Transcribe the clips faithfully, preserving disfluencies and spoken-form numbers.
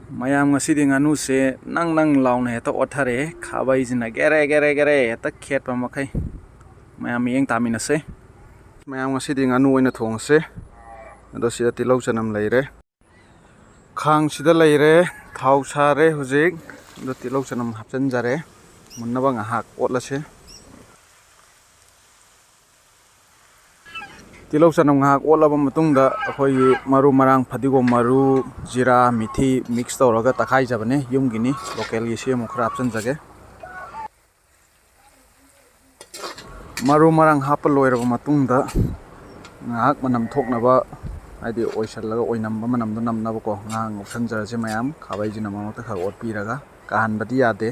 ꯃꯌꯥꯝ, ꯉꯁꯤꯗꯤ ꯉꯥꯅꯨꯁꯦ ꯅꯪ ꯅꯪ ꯂꯥꯎꯅ ꯍꯦꯛꯇ ꯑꯣꯠꯊꯔꯛꯑꯦ꯫ ꯈꯥꯕꯩꯁꯤꯅ ꯒꯦꯔꯦ ꯒꯦꯔꯦ ꯒꯦꯔꯦ ꯍꯦꯛꯇ ꯈꯦꯠꯄ ꯃꯈꯩ꯫ ꯃꯌꯥꯝ ꯃꯤꯠꯌꯦꯡ ꯇꯥꯃꯤꯟꯅꯁꯦ꯫ ꯃꯌꯥꯝ, ꯉꯁꯤꯗꯤ ꯉꯥꯅꯨ ꯑꯣꯏꯅ ꯊꯣꯡꯉꯁꯦ꯫ ꯑꯗꯣ ꯁꯤꯗ ꯇꯤꯜꯍꯧ ꯆꯅꯝ ꯂꯩꯔꯦ꯫ ꯈꯥꯡꯁꯤꯗ ꯂꯩꯔꯦ꯫ ꯊꯥꯎ ꯁꯥꯔꯦ ꯍꯧꯖꯤꯛ꯫ ꯑꯗꯣ ꯇꯤꯜꯍꯧ ꯆꯅꯝ ꯍꯥꯞꯆꯤꯟꯖꯔꯦ꯫ ꯃꯨꯟꯅꯕ ꯉꯥꯏꯍꯥꯛ ꯑꯣꯠꯂꯁꯦ꯫ ꯇꯤꯜꯍꯧ ꯆꯅꯝ ꯉꯥꯏꯍꯥꯛ ꯑꯣꯠꯂꯕ ꯃꯇꯨꯡꯗ ꯑꯩꯈꯣꯏꯒꯤ ꯃꯔꯨ ꯃꯔꯥꯡ, ꯐꯗꯤꯒꯣꯝ ꯃꯔꯨ, ꯖꯤꯔꯥ, ꯃꯤꯊꯤ mix ꯇꯧꯔꯒ ꯇꯛꯈꯥꯏꯖꯕꯅꯦ, ꯌꯨꯝꯒꯤꯅꯤ, local ꯒꯤ ꯁꯦꯝꯃꯨ ꯈꯔ ꯍꯥꯞꯆꯤꯟꯖꯒꯦ꯫ ꯃꯔꯨ ꯃꯔꯥꯡ ꯍꯥꯞꯄ ꯂꯣꯏꯔꯕ ꯃꯇꯨꯡꯗ ꯉꯥꯏꯍꯥꯛ ꯃꯅꯝ ꯊꯣꯛꯅꯕ, ꯍꯥꯏꯗꯤ ꯑꯣꯏꯁꯜꯂꯒ ꯑꯣꯏꯅꯝꯕ ꯃꯅꯝꯗꯣ ꯅꯝꯅꯕꯀꯣ, ꯉꯥꯏꯍꯥꯛ ꯉꯧꯁꯟꯖꯔꯁꯦ ꯃꯌꯥꯝ꯫ ꯈꯥꯕꯩꯁꯤꯅ ꯃꯔꯛꯇ ꯈꯔ ꯑꯣꯠꯄꯤꯔꯒ, ꯀꯥꯍꯟꯕꯗꯤ ꯌꯥꯗꯦ꯫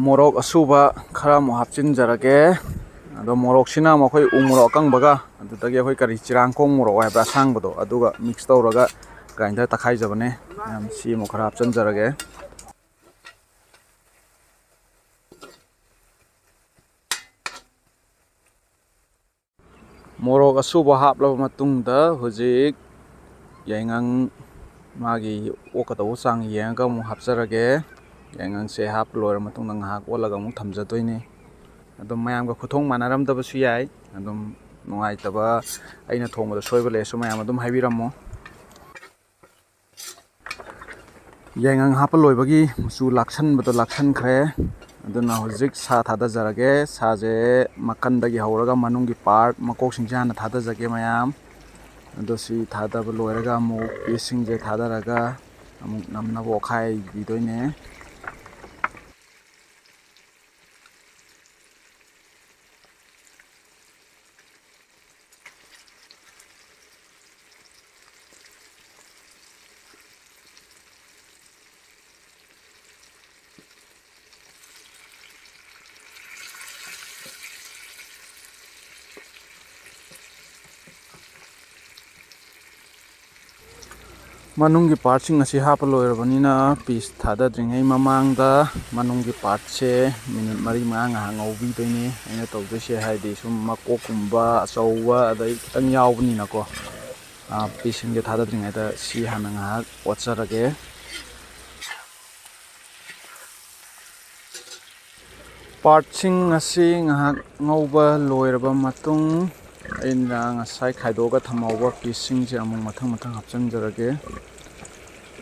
ꯃꯣꯔꯣꯛ ꯑꯁꯨꯕ ꯈꯔ ꯑꯃꯨꯛ ꯍꯥꯞꯆꯤꯟꯖꯔꯒꯦ꯫ ꯑꯗꯣ ꯃꯣꯔꯣꯛꯁꯤꯅ ꯑꯃꯨꯛ ꯑꯩꯈꯣꯏ ꯎ ꯃꯣꯔꯣꯛ ꯑꯀꯪꯕꯒ, ꯑꯗꯨꯗꯒꯤ ꯑꯩꯈꯣꯏ ꯀꯔꯤ, ꯆꯤꯔꯥꯡꯈꯣꯡ ꯃꯣꯔꯣꯛ ꯍꯥꯏꯕ꯭ꯔꯥ, ꯑꯁꯥꯡꯕꯗꯣ, ꯑꯗꯨꯒ mix ꯇꯧꯔꯒ grinder ꯇꯛꯈꯥꯏꯖꯕꯅꯦ꯫ ꯃꯌꯥꯝ, ꯁꯤ ꯑꯃꯨꯛ ꯈꯔ ꯍꯥꯞꯆꯤꯟꯖꯔꯒꯦ꯫ ꯃꯣꯔꯣꯛ ꯑꯁꯨꯕ ꯍꯥꯞꯂꯕ ꯃꯇꯨꯡꯗ ꯍꯧꯖꯤꯛ ꯌꯥꯏꯉꯪ, ꯃꯥꯒꯤ ꯑꯣꯛꯀꯗꯧꯕ ꯆꯥꯡ ꯌꯦꯡꯉꯒ ꯑꯃꯨꯛ ꯍꯥꯞꯆꯔꯒꯦ꯫ ꯌꯥꯏꯉꯪꯁꯦ ꯍꯥꯞꯄ ꯂꯣꯏꯔ ꯃꯇꯨꯡꯗ ꯉꯥꯏꯍꯥꯛ ꯑꯣꯠꯂꯒ ꯑꯃꯨꯛ ꯊꯝꯖꯗꯣꯏꯅꯤ꯫ ꯑꯗꯨꯝ ꯃꯌꯥꯝꯒ ꯈꯨꯊꯣꯡ ꯃꯥꯟꯅꯔꯝꯗꯕꯁꯨ ꯌꯥꯏ꯫ ꯑꯗꯨꯝ ꯅꯨꯡꯉꯥꯏꯇꯕ, ꯑꯩꯅ ꯊꯣꯡꯕꯗ ꯁꯣꯏꯕ ꯂꯩꯔꯁꯨ ꯃꯌꯥꯝ ꯑꯗꯨꯝ ꯍꯥꯏꯕꯤꯔꯝꯃꯣ꯫ ꯌꯥꯏꯉꯪ ꯍꯥꯞꯄ ꯂꯣꯏꯕꯒꯤ ꯃꯆꯨ ꯂꯥꯛꯁꯟꯕꯗꯣ ꯂꯥꯛꯁꯟꯈ꯭ꯔꯦ꯫ ꯑꯗꯨꯅ ꯍꯧꯖꯤꯛ ꯁꯥ ꯊꯥꯗꯖꯔꯒꯦ꯫ ꯁꯥꯁꯦ ꯃꯀꯟꯗꯒꯤ ꯍꯧꯔꯒ ꯃꯅꯨꯡꯒꯤ part, ꯃꯀꯣꯛꯁꯤꯡꯁꯦ ꯍꯥꯟꯅ ꯊꯥꯗꯖꯒꯦ ꯃꯌꯥꯝ꯫ ꯑꯗꯣ ꯁꯤ ꯊꯥꯗꯕ ꯂꯣꯏꯔꯒ ꯑꯃꯨꯛ piece ꯁꯤꯡꯁꯦ ꯊꯥꯗꯔꯒ ꯑꯃꯨꯛ ꯅꯝꯅꯕ ꯑꯣꯠꯈꯥꯏꯕꯤꯗꯣꯏꯅꯦ꯫ ꯃꯅꯨꯡꯒꯤ part ꯁꯤꯡ ꯑꯁꯤ ꯍꯥꯞꯄ ꯂꯣꯏꯔꯕꯅꯤꯅ, piece ꯊꯥꯗꯗ꯭ꯔꯤꯉꯩ ꯃꯃꯥꯡꯗ ꯃꯅꯨꯡꯒꯤ part ꯁꯦ minute ꯃꯔꯤ ꯃꯉꯥ ꯉꯥꯏꯍꯥꯛ ꯉꯧꯕꯤꯗꯣꯏꯅꯤ꯫ ꯑꯩꯅ ꯇꯧꯗꯣꯏꯁꯦ ꯍꯥꯏꯗꯤ ꯁꯨꯝ ꯃꯀꯣꯛꯀꯨꯝꯕ ꯑꯆꯧꯕ ꯑꯗꯩ ꯈꯤꯇꯪ ꯌꯥꯎꯕꯅꯤꯅꯀꯣ꯫ ꯄꯤꯁꯁꯤꯡꯁꯦ ꯊꯥꯗꯗ꯭ꯔꯤꯉꯩꯗ ꯁꯤ ꯍꯥꯟꯅ ꯉꯥꯏꯍꯥꯛ ꯑꯣꯠꯆꯔꯒꯦ꯫ ꯄꯥꯔꯠꯁꯤꯡ ꯑꯁꯤ ꯉꯥꯏꯍꯥꯛ ꯉꯧꯕ ꯂꯣꯏꯔꯕ ꯃꯇꯨꯡ, ꯑꯩꯅ ꯉꯁꯥꯏ ꯈꯥꯏꯗꯣꯛꯑꯒ ꯊꯝꯍꯧꯕ ꯄꯤꯁꯁꯤꯡꯁꯦ ꯑꯃꯨꯛ ꯃꯊꯪ ꯃꯊꯪ ꯍꯥꯞꯆꯤꯟꯖꯔꯒꯦ꯫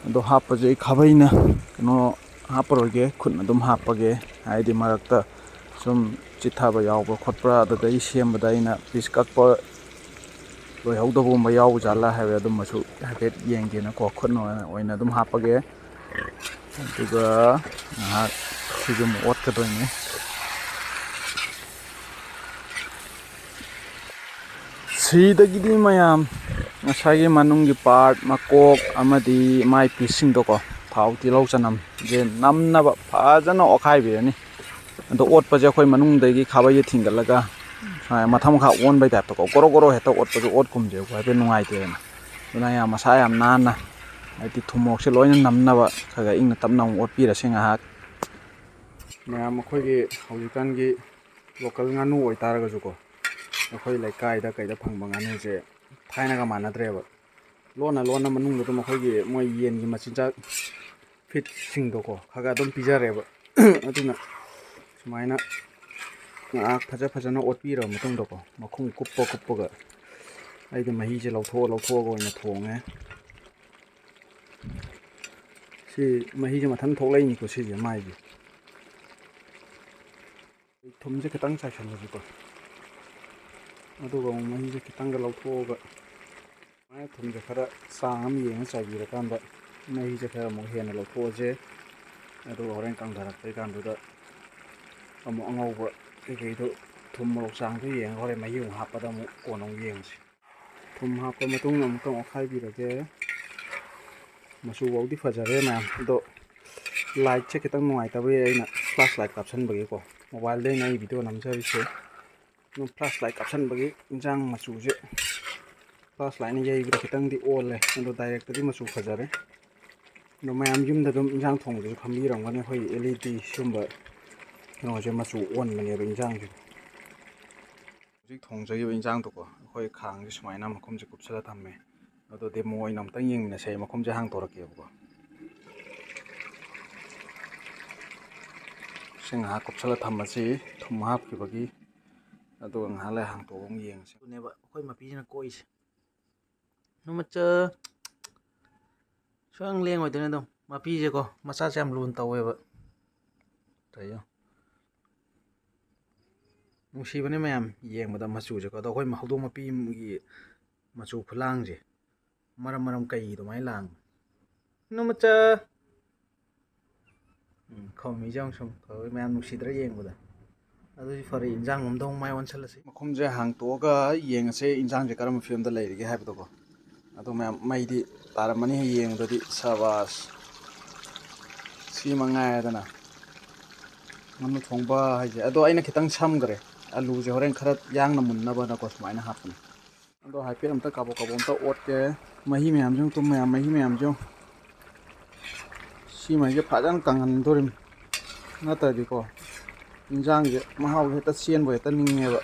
ꯑꯗꯣ ꯍꯥꯞꯄꯁꯦ ꯑꯩ ꯈꯥꯕꯩꯅ ꯀꯩꯅꯣ ꯍꯥꯞꯄꯔꯣꯏꯒꯦ, ꯈꯨꯠꯅ ꯑꯗꯨꯝ ꯍꯥꯞꯄꯒꯦ꯫ ꯍꯥꯏꯗꯤ ꯃꯔꯛꯇ ꯁꯨꯝ ꯆꯤꯠꯊꯕ ꯌꯥꯎꯕ꯭ꯔꯥ ꯈꯣꯠꯄ꯭ꯔꯥ, ꯑꯗꯨꯗꯒꯤ ꯁꯦꯝꯕꯗ ꯑꯩꯅ ꯄꯤꯁ ꯀꯛꯄ ꯂꯣꯏꯍꯧꯗꯕꯒꯨꯝꯕ ꯌꯥꯎꯕ ꯖꯥꯠꯂꯥ ꯍꯥꯏꯕ ꯑꯗꯨꯝꯕꯁꯨ ꯍꯥꯏꯐꯦꯠ ꯌꯦꯡꯒꯦꯅꯀꯣ, ꯈꯨꯠꯅ ꯑꯣꯏꯅ ꯑꯗꯨꯝ ꯍꯥꯞꯄꯒꯦ꯫ ꯑꯗꯨꯒ ꯉꯥꯏꯍꯥꯛ ꯁꯤꯁꯨ ꯑꯃꯨꯛ ꯑꯣꯠꯀꯗꯣꯏꯅꯤ꯫ ꯁꯤꯗꯒꯤꯗꯤ ꯃꯌꯥꯝ ꯉꯁꯥꯏꯒꯤ ꯃꯅꯨꯡꯒꯤ ꯄꯥꯔꯠ, ꯃꯀꯣꯛ ꯑꯃꯗꯤ ꯃꯥꯏ ꯄꯤꯁꯁꯤꯡꯗꯣꯀꯣ, ꯊꯥꯎ, ꯇꯤꯜꯍꯧ, ꯆꯅꯝꯁꯦ ꯅꯝꯅꯕ ꯐꯖꯅ ꯑꯣꯠꯈꯥꯏꯕꯤꯔꯅꯤ꯫ ꯑꯗꯣ ꯑꯣꯠꯄꯁꯦ ꯑꯩꯈꯣꯏ ꯃꯅꯨꯡꯗꯒꯤ ꯈꯥꯕꯩꯁꯦ ꯊꯤꯡꯒꯠꯂꯒ ꯁꯨꯃꯥꯏꯅ ꯃꯊꯛ ꯃꯈꯥ ꯑꯣꯟꯕꯩ ꯇꯥꯏꯞꯇꯀꯣ, ꯒꯣꯔꯣ ꯒꯣꯔꯣ ꯍꯦꯛꯇ ꯑꯣꯠꯄꯁꯨ ꯑꯣꯠꯀꯨꯝꯁꯦꯕꯀꯣ, ꯍꯥꯏꯐꯦꯠ ꯅꯨꯡꯉꯥꯏꯇꯦꯗꯅ꯫ ꯑꯗꯨꯅ ꯌꯥꯝ, ꯃꯁꯥ ꯌꯥꯝ ꯅꯥꯟꯅ, ꯍꯥꯏꯗꯤ ꯊꯨꯝ ꯃꯣꯔꯣꯛꯁꯦ ꯂꯣꯏꯅ ꯅꯝꯅꯕ ꯈꯔ ꯈꯔ ꯏꯪꯅ ꯇꯞꯅ ꯑꯃꯨꯛ ꯑꯣꯠꯄꯤꯔꯁꯦ ꯉꯥꯏꯍꯥꯛ꯫ ꯃꯌꯥꯝ, ꯑꯩꯈꯣꯏꯒꯤ ꯍꯧꯖꯤꯛꯀꯥꯟꯒꯤ ꯂꯣꯀꯦꯜ ꯉꯥꯅꯨ ꯑꯣꯏꯇꯥꯔꯒꯁꯨꯀꯣ, ꯑꯩꯈꯣꯏ ꯂꯩꯀꯥꯏꯗ ꯀꯩꯗ ꯐꯪꯕ ꯉꯥꯅꯨꯁꯦ ꯊꯥꯏꯅꯒ ꯃꯥꯟꯅꯗ꯭ꯔꯦꯕ꯫ ꯂꯣꯟꯅ ꯂꯣꯟꯅ ꯃꯅꯨꯡꯗ ꯑꯗꯨꯝ ꯑꯩꯈꯣꯏꯒꯤ ꯃꯣꯏ ꯌꯦꯟꯒꯤ ꯃꯆꯤꯟꯖꯥꯛ ꯐꯤꯠꯁꯤꯡꯗꯣꯀꯣ ꯈꯔ ꯈꯔ ꯑꯗꯨꯝ ꯄꯤꯖꯔꯦꯕ꯫ ꯑꯗꯨꯅ ꯁꯨꯃꯥꯏꯅ ꯉꯥꯏꯍꯥꯛ ꯐꯖ ꯐꯖꯅ ꯑꯣꯠꯄꯤꯔꯕ ꯃꯇꯨꯡꯗꯀꯣ, ꯃꯈꯨꯝ ꯀꯨꯞꯄ ꯀꯨꯞꯄꯒ ꯑꯩꯗꯤ ꯃꯍꯤꯁꯦ ꯂꯧꯊꯣꯛꯑ ꯂꯧꯊꯣꯛꯑꯒ ꯑꯣꯏꯅ ꯊꯣꯡꯉꯦ꯫ ꯁꯤ ꯃꯍꯤꯁꯦ ꯃꯊꯟ ꯊꯣꯛꯂꯛꯏꯅꯤꯀꯣ, ꯁꯤꯁꯦ ꯃꯥꯏꯁꯦ꯫ ꯊꯨꯝꯁꯦ ꯈꯤꯇꯪ ꯆꯥꯏꯁꯜꯂꯁꯤꯀꯣ, ꯑꯗꯨꯒ ꯑꯃꯨꯛ ꯃꯍꯤꯁꯦ ꯈꯤꯇꯪꯒ ꯂꯧꯊꯣꯛꯑꯒ, ꯁꯨꯃꯥꯏꯅ ꯊꯨꯝꯁꯦ ꯈꯔ ꯆꯥꯡ ꯑꯃ ꯌꯦꯡꯉ ꯆꯥꯏꯕꯤꯔꯀꯥꯟꯗ ꯃꯍꯤꯁꯦ ꯈꯔ ꯑꯃꯨꯛ ꯍꯦꯟꯅ ꯂꯧꯊꯣꯛꯑꯁꯦ꯫ ꯑꯗꯨꯒ ꯍꯣꯔꯦꯟ ꯀꯪꯊꯔꯛꯄꯩ ꯀꯥꯟꯗꯨꯗ ꯑꯃꯨꯛ ꯑꯉꯧꯕ ꯀꯩꯀꯩꯗꯣ, ꯊꯨꯝ ꯃꯣꯔꯣꯛ ꯆꯥꯡꯗꯣ ꯌꯦꯡꯉꯒ ꯍꯣꯔꯦꯟ ꯃꯍꯤ ꯑꯃꯨꯛ ꯍꯥꯞꯄꯗ ꯑꯃꯨꯛ ꯀꯣꯟꯅ ꯑꯃꯨꯛ ꯌꯦꯡꯉꯁꯤ꯫ ꯊꯨꯝ ꯍꯥꯞꯄ ꯃꯇꯨꯡꯗ ꯑꯃꯨꯛꯇꯪ ꯑꯣꯠꯈꯥꯏꯕꯤꯔꯒꯦ꯫ ꯃꯆꯨ ꯐꯥꯎꯗꯤ ꯐꯖꯔꯦ ꯃꯌꯥꯝ, ꯑꯗꯣ ꯂꯥꯏꯠꯁꯦ ꯈꯤꯇꯪ ꯅꯨꯡꯉꯥꯏꯇꯕꯒꯤ ꯑꯩꯅ ꯐ꯭ꯂꯥꯁ ꯂꯥꯏꯠ ꯀꯥꯞꯁꯟꯕꯒꯤꯀꯣ, ꯃꯣꯕꯥꯏꯜꯗꯩꯅ ꯑꯩ ꯚꯤꯗꯤꯑꯣ ꯅꯝꯖꯔꯤꯁꯦ꯫ ꯑꯗꯨꯝ ꯐ꯭ꯂꯥꯁ ꯂꯥꯏꯠ ꯀꯥꯞꯁꯟꯕꯒꯤ ꯏꯟꯖꯥꯡ ꯃꯆꯨꯁꯦ, ꯐ꯭ꯂꯥꯁ ꯂꯥꯏꯠꯅ ꯌꯩꯕꯗ ꯈꯤꯇꯪꯗꯤ ꯑꯣꯜꯂꯦ, ꯑꯗꯣ ꯗꯥꯏꯔꯦꯛꯇꯗꯤ ꯃꯆꯨ ꯐꯖꯔꯦ꯫ ꯑꯗꯣ ꯃꯌꯥꯝ ꯌꯨꯝꯗ ꯑꯗꯨꯝ ꯏꯟꯖꯥꯡ ꯊꯣꯡꯕꯗꯁꯨ ꯈꯪꯕꯤꯔꯝꯒꯅꯤ, ꯑꯩꯈꯣꯏ ꯑꯦꯜ ꯏ ꯗꯤ ꯁꯤꯒꯨꯝꯕ ꯀꯩꯅꯣꯁꯦ ꯃꯆꯨ ꯑꯣꯟꯕꯅꯦꯕ ꯏꯟꯖꯥꯡꯁꯦ꯫ ꯍꯧꯖꯤꯛ ꯊꯣꯡꯖꯈꯤꯕ ꯏꯟꯖꯥꯡꯗꯣꯀꯣ, ꯑꯩꯈꯣꯏ ꯈꯥꯡꯁꯦ ꯁꯨꯃꯥꯏꯅ ꯃꯈꯨꯝꯁꯦ ꯀꯨꯞꯁꯜꯂ ꯊꯝꯃꯦ꯫ ꯑꯗꯣ demo ꯑꯣꯏꯅ ꯑꯝꯇꯪ ꯌꯦꯡꯃꯤꯟꯅꯁꯦ꯫ ꯑꯩ ꯃꯈꯨꯝꯁꯦ ꯍꯥꯡꯇꯣꯔꯛꯀꯦꯕꯀꯣ꯫ ꯁꯤ ꯉꯥꯏꯍꯥꯛ ꯀꯨꯞꯁꯜꯂ ꯊꯝꯃꯁꯤ, ꯊꯨꯝ ꯍꯥꯞꯈꯤꯕꯒꯤ꯫ ꯑꯗꯨꯒ ꯉꯥꯏꯍꯥꯛ ꯂꯩꯔ ꯍꯥꯡꯇꯣꯛꯑꯒ ꯑꯃꯨꯛ ꯌꯦꯡꯉꯁꯤ꯫ ꯑꯗꯨꯅꯦꯕ ꯑꯩꯈꯣꯏ ꯃꯄꯤꯁꯤꯅ ꯀꯣꯛꯏꯁꯦ꯫ ꯅꯨꯃꯤꯠꯆ ꯁꯨꯡꯂꯦꯡ ꯂꯦꯡꯉꯣꯏꯗꯣꯏꯅꯦ ꯑꯗꯨꯝ꯫ ꯃꯄꯤꯁꯦꯀꯣ, ꯃꯆꯥꯁꯦ ꯌꯥꯝ ꯂꯨꯅ ꯇꯧꯋꯦꯕ꯫ ꯇꯧꯔꯤꯁꯦ ꯌꯦꯡꯉꯣ꯫ ꯅꯨꯡꯁꯤꯕꯅꯦ ꯃꯌꯥꯝ ꯌꯦꯡꯕꯗ ꯃꯆꯨꯁꯦꯀꯣ꯫ ꯑꯗꯣ ꯑꯩꯈꯣꯏ ꯍꯧꯗꯣꯡ ꯃꯄꯤꯒꯤ ꯃꯆꯨ ꯈꯨꯂꯥꯡꯁꯦ ꯃꯔꯝ ꯃꯔꯝ ꯀꯩꯒꯤ ꯑꯗꯨꯃꯥꯏꯅ ꯂꯥꯡꯉꯤ? ꯅꯨꯃꯤꯠꯆ꯫ ꯎꯝ, ꯈꯣꯝꯃꯤꯁꯦ ꯌꯦꯡꯉꯨ ꯁꯨꯝ, ꯈꯣꯏ ꯃꯌꯥꯝ ꯅꯨꯡꯁꯤꯗ꯭ꯔꯥ ꯌꯦꯡꯕꯗ? ꯑꯗꯨꯗꯤ ꯐꯔꯦ, ꯏꯟꯖꯥꯡ ꯂꯣꯝꯗ ꯑꯃꯨꯛ ꯃꯥꯏ ꯑꯣꯟꯁꯜꯂꯁꯤ꯫ ꯃꯈꯨꯝꯁꯦ ꯍꯥꯡꯇꯣꯛꯑꯒ ꯌꯦꯡꯉꯁꯦ, ꯏꯟꯖꯥꯡꯁꯦ ꯀꯔꯝꯕ ꯐꯤꯕꯝꯗ ꯂꯩꯔꯤꯒꯦ ꯍꯥꯏꯕꯗꯣꯀꯣ꯫ ꯑꯗꯣ ꯃꯌꯥꯝ ꯃꯩꯗꯤ ꯇꯥꯔꯝꯃꯅꯤ ꯌꯦꯡꯕꯗꯗꯤ꯫ ꯁꯕꯥꯁ! ꯁꯤ ꯃꯉꯥꯏꯔꯦꯗꯅ ꯉꯥꯅꯨ ꯊꯣꯡꯕ ꯍꯥꯏꯁꯦ꯫ ꯑꯗꯣ ꯑꯩꯅ ꯈꯤꯇꯪ ꯁꯝꯈ꯭ꯔꯦ, ꯑꯂꯨꯁꯦ ꯍꯣꯔꯦꯟ ꯈꯔ ꯌꯥꯡꯅ ꯃꯨꯟꯅꯕꯅꯀꯣ ꯁꯨꯃꯥꯏꯅ ꯍꯥꯞꯄꯅꯤ꯫ ꯑꯗꯣ ꯍꯥꯏꯐꯦꯠ ꯑꯝꯇ ꯀꯥꯕꯣꯛ ꯀꯥꯕꯣꯛ ꯑꯝꯇ ꯑꯣꯠꯀꯦ꯫ ꯃꯍꯤ ꯃꯌꯥꯝꯁꯤ ꯌꯦꯡꯉꯨ, ꯇꯨꯝ ꯃꯌꯥꯝ, ꯃꯍꯤ ꯃꯌꯥꯝꯁꯤ ꯌꯦꯡꯉꯨ꯫ ꯁꯤ ꯃꯍꯤꯁꯦ ꯐꯖꯅ ꯀꯪꯍꯟꯗꯣꯔꯤꯕꯅꯤ, ꯅꯠꯇ꯭ꯔꯗꯤꯀꯣ ꯏꯟꯖꯥꯡꯁꯦ ꯃꯍꯥꯎꯁꯦ ꯍꯦꯛꯇ ꯆꯦꯟꯕ ꯍꯦꯛꯇ ꯅꯤꯡꯉꯦꯕ꯫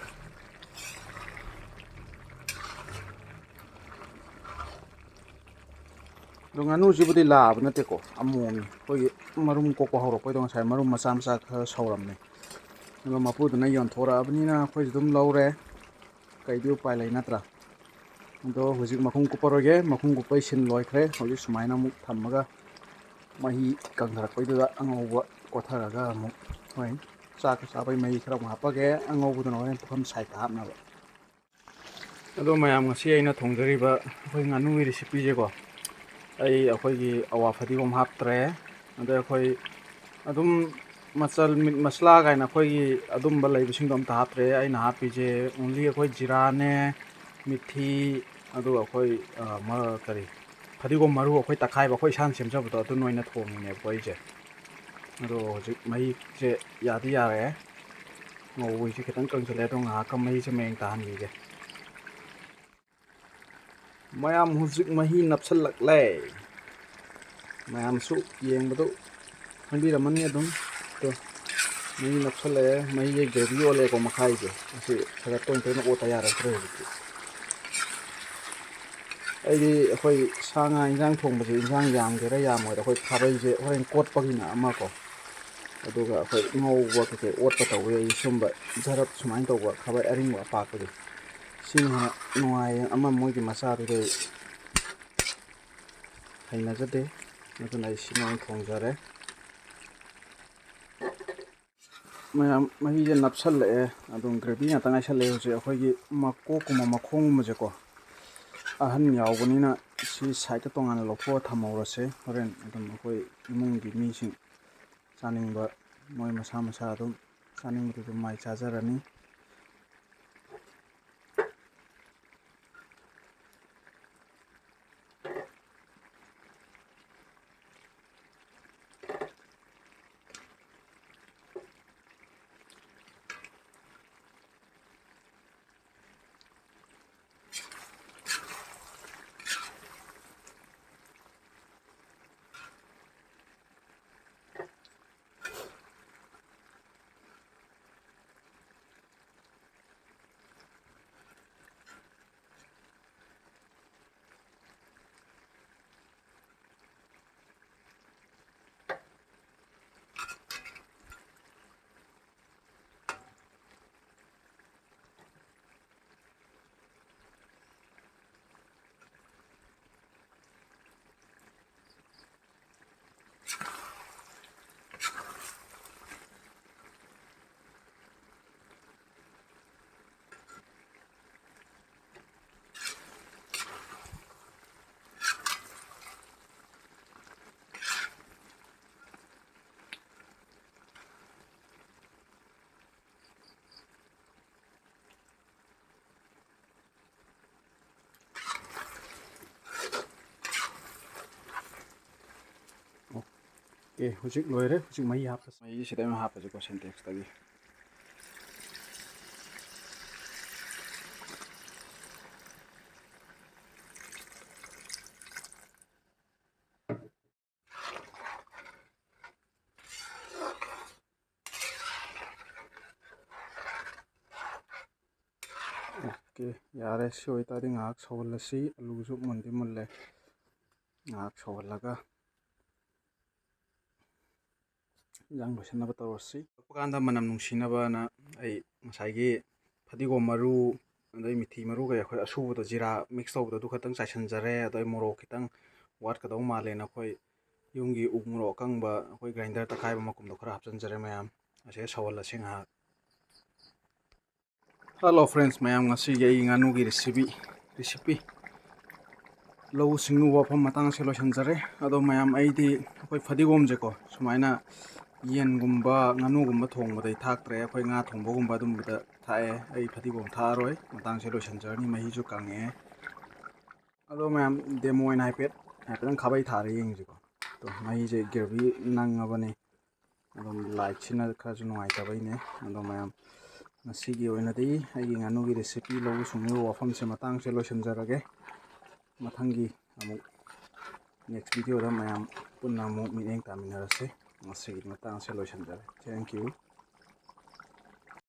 ꯑꯗꯣ ꯉꯥꯅꯨꯁꯤꯕꯨꯗꯤ ꯂꯥꯕ ꯅꯠꯇꯦꯀꯣ, ꯑꯃꯣꯝꯅꯤ꯫ ꯑꯩꯈꯣꯏꯒꯤ ꯃꯔꯨꯝ ꯀꯣꯛꯄ ꯍꯧꯔꯛꯄꯩꯗꯣ ꯉꯁꯥꯏ ꯃꯔꯨꯝ ꯃꯆꯥ ꯃꯆꯥ ꯈꯔ ꯁꯧꯔꯝꯃꯦ꯫ ꯑꯗꯣ ꯃꯄꯨꯗꯨꯅ ꯌꯣꯟꯊꯣꯔꯛꯑꯕꯅꯤꯅ ꯑꯩꯈꯣꯏꯁꯨ ꯑꯗꯨꯝ ꯂꯧꯔꯦ꯫ ꯀꯩꯗꯤ ꯎꯄꯥꯏ ꯂꯩ ꯅꯠꯇ꯭ꯔꯥ? ꯑꯗꯣ ꯍꯧꯖꯤꯛ ꯃꯈꯨꯝ ꯀꯨꯞꯄꯔꯣꯏꯒꯦ꯫ ꯃꯈꯨꯝ ꯀꯨꯞꯄꯩ ꯁꯤꯟ ꯂꯣꯏꯈ꯭ꯔꯦ꯫ ꯍꯧꯖꯤꯛ ꯁꯨꯃꯥꯏꯅ ꯑꯃꯨꯛ ꯊꯝꯃꯒ ꯃꯍꯤ ꯀꯪꯊꯔꯛꯄꯩꯗꯨꯗ ꯑꯉꯧꯕ ꯀꯣꯊꯔꯒ ꯑꯃꯨꯛ ꯍꯣꯔꯦꯟ ꯆꯥꯛꯀ ꯆꯥꯕꯩ ꯃꯍꯤ ꯈꯔ ꯑꯃꯨꯛ ꯍꯥꯞꯄꯒꯦ꯫ ꯑꯉꯧꯕꯗꯨꯅ ꯍꯣꯔꯦꯟ ꯄꯨꯈꯝ ꯁꯥꯏꯠꯇ ꯍꯥꯞꯅꯕ꯫ ꯑꯗꯣ ꯃꯌꯥꯝ, ꯉꯁꯤ ꯑꯩꯅ ꯊꯣꯡꯖꯔꯤꯕ ꯑꯩꯈꯣꯏ ꯉꯥꯅꯨꯒꯤ recipeꯁꯦꯀꯣ, ꯑꯩ ꯑꯩꯈꯣꯏꯒꯤ ꯑꯋꯥ ꯐꯗꯤꯒꯣꯝ ꯍꯥꯞꯇ꯭ꯔꯦ꯫ ꯑꯗ ꯑꯩꯈꯣꯏ ꯑꯗꯨꯝ ꯃꯆꯜ, meat ꯃꯁꯂꯥ ꯀꯥꯏꯅ ꯑꯩꯈꯣꯏꯒꯤ ꯑꯗꯨꯝꯕ ꯂꯩꯕꯁꯤꯡꯗꯣ ꯑꯝꯇ ꯍꯥꯞꯇ꯭ꯔꯦ꯫ ꯑꯩꯅ ꯍꯥꯞꯄꯤꯁꯦ only ꯑꯩꯈꯣꯏ ꯖꯤꯔꯥꯅꯦ, ꯃꯤꯊꯤ, ꯑꯗꯨꯒ ꯑꯩꯈꯣꯏ, ꯑ, ꯃ-, ꯀꯔꯤ, ꯐꯗꯤꯒꯣꯝ ꯃꯔꯨ ꯑꯩꯈꯣꯏ ꯇꯛꯈꯥꯏꯕ, ꯑꯩꯈꯣꯏ ꯏꯁꯥꯅ ꯁꯦꯝꯖꯕꯗꯣ, ꯑꯗꯨꯅ ꯑꯣꯏꯅ ꯊꯣꯡꯉꯤꯅꯦꯕꯀꯣ ꯑꯩꯁꯦ꯫ ꯑꯗꯣ ꯍꯧꯖꯤꯛ ꯃꯍꯤꯁꯦ ꯌꯥꯗꯤ ꯌꯥꯔꯦ, ꯉꯧꯕꯁꯦ ꯈꯤꯇꯪ ꯀꯪꯁꯤꯜꯂꯦ꯫ ꯑꯗꯣ ꯉꯥꯏꯍꯥꯛꯀ ꯃꯍꯤꯁꯦ ꯃꯌꯦꯡ ꯇꯥꯍꯟꯈꯤꯒꯦ꯫ ꯃꯌꯥꯝ, ꯍꯧꯖꯤꯛ ꯃꯍꯤ ꯅꯞꯁꯜꯂꯛꯂꯦ꯫ ꯃꯌꯥꯝꯁꯨ ꯌꯦꯡꯕꯗꯨ ꯈꯪꯕꯤꯔꯝꯃꯅꯤ ꯑꯗꯨꯝ꯫ ꯇꯣ, ꯃꯍꯤ ꯅꯞꯁꯜꯂꯛꯑꯦ꯫ ꯃꯍꯤꯁꯦ gravy ꯑꯣꯜꯂꯛꯑꯦꯀꯣ, ꯃꯈꯥꯏꯁꯦ꯫ ꯑꯁꯤ ꯈꯔ ꯇꯣꯏꯅ ꯇꯣꯏꯅ ꯑꯣꯠꯇ ꯌꯥꯔꯛꯇ꯭ꯔꯦ ꯍꯧꯖꯤꯛꯇꯤ꯫ ꯑꯩꯗꯤ ꯑꯩꯈꯣꯏ ꯁꯥ ꯉꯥ ꯏꯟꯖꯥꯡ ꯊꯣꯡꯕꯁꯦ, ꯏꯟꯖꯥꯡ ꯌꯥꯝꯒꯦꯔꯥ ꯌꯥꯝꯃꯣꯏꯔꯥ, ꯑꯩꯈꯣꯏ ꯈꯥꯕꯩꯁꯦ ꯍꯣꯔꯦꯟ ꯀꯣꯠꯄꯒꯤꯅ ꯑꯃ ꯀꯣ, ꯑꯗꯨꯒ ꯑꯩꯈꯣꯏ ꯉꯧꯕ ꯀꯩꯀꯩ ꯑꯣꯠꯄ ꯇꯧꯕ, ꯑꯩ ꯁꯨꯝꯕ ꯖꯔꯞ ꯁꯨꯃꯥꯏꯅ ꯇꯧꯕ ꯈꯥꯕꯩ ꯑꯔꯤꯡꯕ ꯑꯄꯥꯛꯄꯗꯣ, ꯁꯤꯅ ꯍꯦꯟꯅ ꯅꯨꯡꯉꯥꯏꯌꯦ꯫ ꯑꯃ ꯃꯣꯏꯒꯤ ꯃꯆꯥꯗꯨꯗꯤ ꯑꯩ ꯍꯩꯅꯖꯗꯦ, ꯑꯗꯨꯅ ꯑꯩ ꯁꯤꯅ ꯑꯣꯏꯅ ꯊꯣꯡꯖꯔꯦ꯫ ꯃꯌꯥꯝ, ꯃꯍꯤꯁꯦ ꯅꯞꯁꯜꯂꯛꯑꯦ, ꯑꯗꯨꯝ ꯒ꯭ꯔꯦꯚꯤ ꯉꯥꯛꯇ ꯉꯥꯏꯁꯜꯂꯛꯑꯦ꯫ ꯍꯧꯖꯤꯛ ꯑꯩꯈꯣꯏꯒꯤ ꯃꯀꯣꯛꯀꯨꯝꯕ ꯃꯈꯣꯡꯒꯨꯝꯕꯁꯦꯀꯣ, ꯑꯍꯟ ꯌꯥꯎꯕꯅꯤꯅ ꯁꯤ ꯁꯥꯏꯠꯇ ꯇꯣꯉꯥꯟꯅ ꯂꯧꯊꯣꯛꯑ ꯊꯝꯍꯧꯔꯁꯦ꯫ ꯍꯣꯔꯦꯟ ꯑꯗꯨꯝ ꯑꯩꯈꯣꯏ ꯏꯃꯨꯡꯒꯤ ꯃꯤꯁꯤꯡ ꯆꯥꯅꯤꯡꯕ, ꯃꯣꯏ ꯃꯁꯥ ꯃꯁꯥ ꯑꯗꯨꯝ ꯆꯥꯅꯤꯡꯕꯗꯨ ꯑꯗꯨꯝ ꯃꯥꯏ ꯆꯥꯖꯔꯅꯤ꯫ ꯑꯣꯀꯦ, ꯍꯧꯖꯤꯛ ꯂꯣꯏꯔꯦ꯫ ꯍꯧꯖꯤꯛ ꯃꯍꯤ ꯍꯥꯞꯄꯁꯤ꯫ ꯃꯍꯤ ꯁꯤꯗ ꯑꯣꯏꯅ ꯍꯥꯞꯄꯁꯤꯀꯣ, ꯁꯦꯟꯇꯦꯛꯁꯇꯒꯤ꯫ ꯑꯣꯀꯦ꯫ ꯌꯥꯔꯦ, ꯁꯤ ꯑꯣꯏꯇꯥꯔꯗꯤ ꯉꯥꯏꯍꯥꯛ ꯁꯧꯍꯜꯂꯁꯤ꯫ ꯑꯂꯨꯁꯨ ꯃꯨꯟꯗꯤ ꯃꯨꯜꯂꯦ꯫ ꯉꯥꯏꯍꯥꯛ ꯁꯧꯍꯜꯂꯒ ꯏꯟꯖꯥꯡ ꯂꯣꯏꯁꯤꯟꯅꯕ ꯇꯧꯔꯁꯤ꯫ ꯀꯛꯄ ꯀꯥꯟꯗ ꯃꯅꯝ ꯅꯨꯡꯁꯤꯅꯕꯅ ꯑꯩ ꯉꯁꯥꯏꯒꯤ ꯐꯗꯤꯒꯣꯝ ꯃꯔꯨ, ꯑꯗꯩ ꯃꯤꯊꯤ ꯃꯔꯨ ꯀꯩ ꯑꯩꯈꯣꯏ ꯑꯁꯨꯕꯗꯣ, ꯖꯤꯔꯥ mix ꯇꯧꯕꯗꯣ, ꯑꯗꯨ ꯈꯛꯇꯪ ꯆꯥꯏꯁꯤꯟꯖꯔꯦ꯫ ꯑꯗꯣ ꯑꯩ ꯃꯣꯔꯣꯛ ꯈꯤꯇꯪ ꯋꯥꯠꯀꯗꯧ ꯃꯥꯜꯂꯦꯅ ꯑꯩꯈꯣꯏ ꯌꯨꯝꯒꯤ ꯎ ꯃꯣꯔꯣꯛ ꯑꯀꯪꯕ ꯑꯩꯈꯣꯏ grinder ꯇꯛꯈꯥꯏꯕ ꯃꯀꯨꯝꯗꯣ ꯈꯔ ꯍꯥꯞꯆꯤꯟꯖꯔꯦ ꯃꯌꯥꯝ꯫ ꯑꯁꯤꯗ ꯁꯧꯍꯜꯂꯁꯤ ꯉꯥꯏꯍꯥꯛ꯫ Hello friends ꯃꯌꯥꯝ, ꯉꯁꯤꯒꯤ ꯑꯩꯒꯤ ꯉꯥꯅꯨꯒꯤ recipe, recipe, ꯂꯧꯎ ꯁꯤꯡꯎ ꯋꯥꯐꯝ ꯃꯇꯥꯡꯁꯦ ꯂꯣꯏꯁꯤꯟꯖꯔꯦ꯫ ꯑꯗꯣ ꯃꯌꯥꯝ, ꯑꯩꯗꯤ ꯑꯩꯈꯣꯏ ꯐꯗꯤꯒꯣꯝꯁꯦꯀꯣ, ꯁꯨꯃꯥꯏꯅ ꯌꯦꯟꯒꯨꯝꯕ ꯉꯥꯅꯨꯒꯨꯝꯕ ꯊꯣꯡꯕꯗ ꯑꯩ ꯊꯥꯛꯇ꯭ꯔꯦ꯫ ꯑꯩꯈꯣꯏ ꯉꯥ ꯊꯣꯡꯕꯒꯨꯝꯕ ꯑꯗꯨꯝꯕꯗ ꯊꯥꯛꯑꯦ꯫ ꯑꯩ ꯐꯗꯤꯒꯣꯝ ꯊꯥꯛꯑꯔꯣꯏ꯫ ꯃꯇꯥꯡꯁꯦ ꯂꯣꯏꯁꯤꯟꯖꯔꯅꯤ, ꯃꯍꯤꯁꯨ ꯀꯪꯉꯛꯑꯦ꯫ ꯑꯗꯣ ꯃꯌꯥꯝ, demo ꯑꯣꯏꯅ ꯍꯥꯏꯐꯦꯠ, ꯍꯥꯏꯐꯦꯠꯇꯪ ꯈꯥꯕꯩ ꯊꯥꯔ ꯌꯦꯡꯁꯤꯀꯣ꯫ ꯑꯗꯣ ꯃꯍꯤꯁꯦ gravy ꯅꯪꯉꯕꯅꯤ꯫ ꯑꯗꯨꯝ lightꯁꯤꯅ ꯈꯔꯁꯨ ꯅꯨꯡꯉꯥꯏꯇꯕꯩꯅꯦ꯫ ꯑꯗꯣ ꯃꯌꯥꯝ, ꯉꯁꯤꯒꯤ ꯑꯣꯏꯅꯗꯤ ꯑꯩꯒꯤ ꯉꯥꯅꯨꯒꯤ recipe, ꯂꯧꯎ ꯁꯤꯡꯎ ꯋꯥꯐꯝꯁꯦ ꯃꯇꯥꯡꯁꯦ ꯂꯣꯏꯁꯤꯟꯖꯔꯒꯦ꯫ ꯃꯊꯪꯒꯤ ꯑꯃꯨꯛ next videoꯗ ꯃꯌꯥꯝ ꯄꯨꯟꯅ ꯑꯃꯨꯛ ꯃꯤꯠꯌꯦꯡ ꯇꯥꯃꯤꯟꯅꯔꯁꯦ꯫ ꯉꯁꯤꯒꯤ ꯃꯇꯥꯡꯁꯦ ꯂꯣꯏꯁꯤꯟꯖꯔꯦ꯫ Thank you꯫